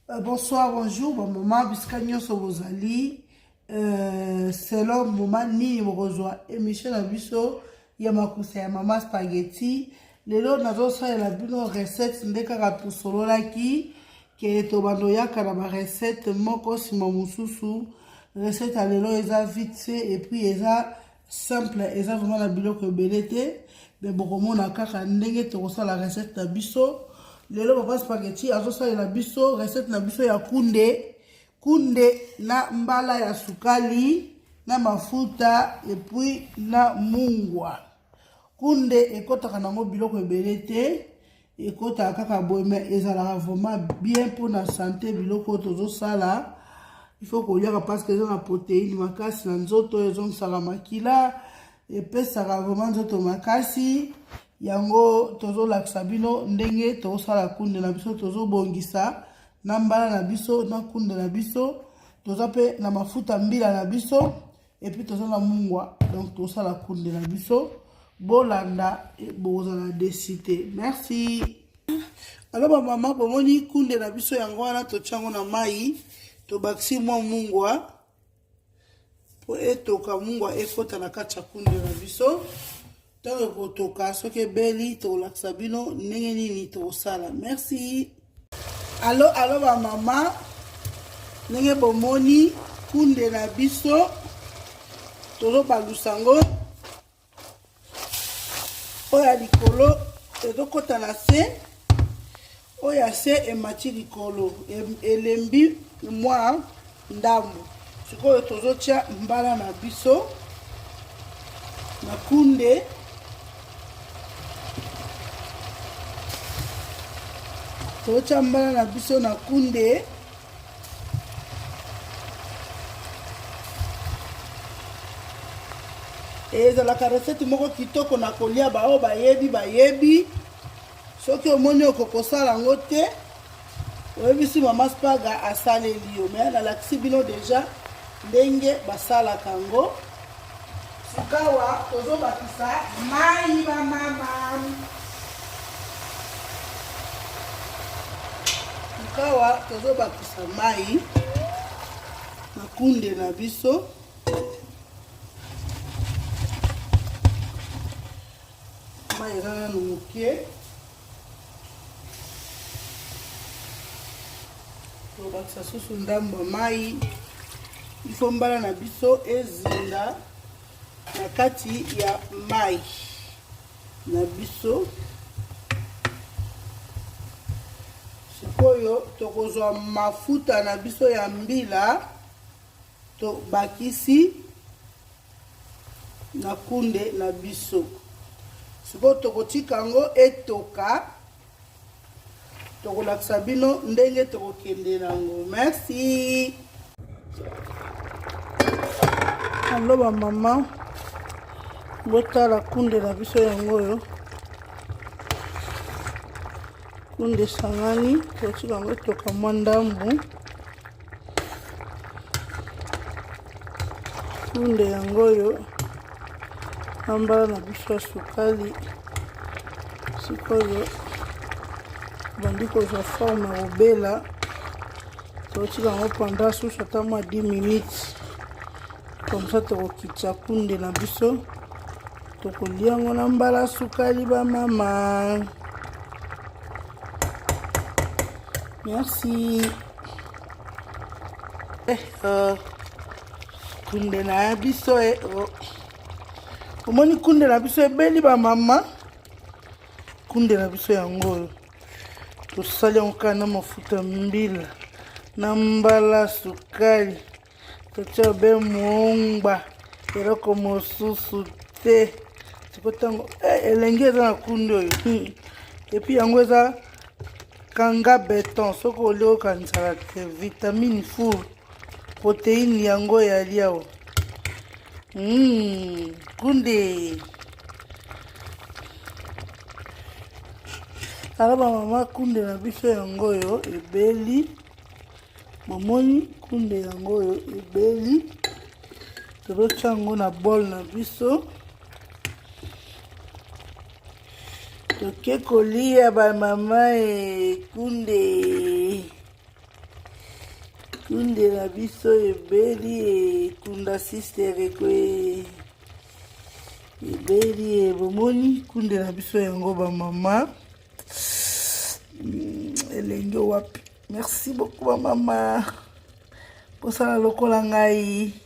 Bonsoir, bonjour, ba maman, bisika nyonso bozali. Selon moment nini bokozwa émission na biso ya makusa ya mama spaghetti. Lelo nazosalela bino recette nde kaka tosololaki ke tobanda oyaka na ba recette moko nsima mosusu. Recette ya lelo eza vite fait et puis eza simple, eza vraiment na biloko ebele te, mais bokomona kaka ndenge tokosala recette na biso. Lelo papa spaghetti azosalela biso recette na biso ya kunde, kunde na mbala ya sukali na mafuta et puis na mungwa. Kunde ekotaka nango biloko ebele te, ekotaka kaka boye, mais ezalaka vraiment bien mpona santé. Biloko oyo tozosala il faut koliaka parce que eza na protéine makasi na nzoto, ezongisaka makila, epesaka vraiment nzoto makasi. Yango tozolakisa bino ndenge tozosala kunde na biso, tozobongisa na mbala na biso na kunde na biso. Toza mpe na mafuta mbila na biso et puis toza na mungwa, donc tozosala kunde na biso. Bolanda, bokozala déçus te. Merci. Alors bamama, bomoni kunde na biso yango wana, totia yango na mai, tobakisi mwa mungwa po etoka, mungwa ekota na kati ya kunde na biso. Ntango ekotoka, soki ebeli, tokolakisa bino ndenge nini tokosala. Merci. Allo allo bamama, ndenge bomoni kunde na biso, tozobalusa yango. Oyo ya likolo ezokɔta na se, oyo ya se emati likolo, elembi mwa ndambo. Sikoyo tozotia mbala na biso na kunde. Tozotia mbala na biso na kunde. Ezalaka recette moko kitoko na kolia. Baoyo bayebi bayebi. Soki omoni okokosala yango te, oyebisi mama Spaga asaleli yo. Mais nalakisi bino déjà ndenge basalaka yango. Sikawa tozobakisa mai, bamama. Sikawa tozobakisa mai na kunde na biso. Mai eza nanu moke, tobakisa susu ndambo ya mai. Ifo mbala na biso ezinda na kati ya mai na biso. Sikoyo tokozwa mafuta na biso ya mbila, tobakisi na kunde na biso. Sikoyo tokotika yango etoka, tokolakisa bino ndenge tokokende nango. Merci. Allo bamama, botala kunde na biso yango oyo. Kunde esangani, totika yango etoka mwa ndambu. Kunde yango oyo na mbala na biso ya sukali. Sikoyo bandi kozwa forme ya kobela, totika yango pendant susu ata mwa 10 minutes comme ça. Tokokitisa kunde na biso, tokolia yango na mbala sukali, bamama. Merci. Kunde na biso e, oh. Omoni kunde na biso ebeli, bamama. Kunde na biso yango oyo, tosali yango kaka na mafuta mbila na mbala sukali, totia be mongba, eloko mosusu te. Siko ntango elengi eza na kunde oyo. Et puis yango eza kanga beton, soki olie okanzala te. Vitamine full, protéine yango eyali awa. Kunde ala, bamama, kunde na biso yango oyo ebeli. Bomoni kunde yango oyo ebeli, tozotia yango na bol na biso, toke kolia, bamama. E kunde. na biso ebeli ekunda sister ekwe ebeli. Bomoni kunde na biso yango, bamama, elenge wapi? Merci beaucoup, bamama, bosala lokola ngai.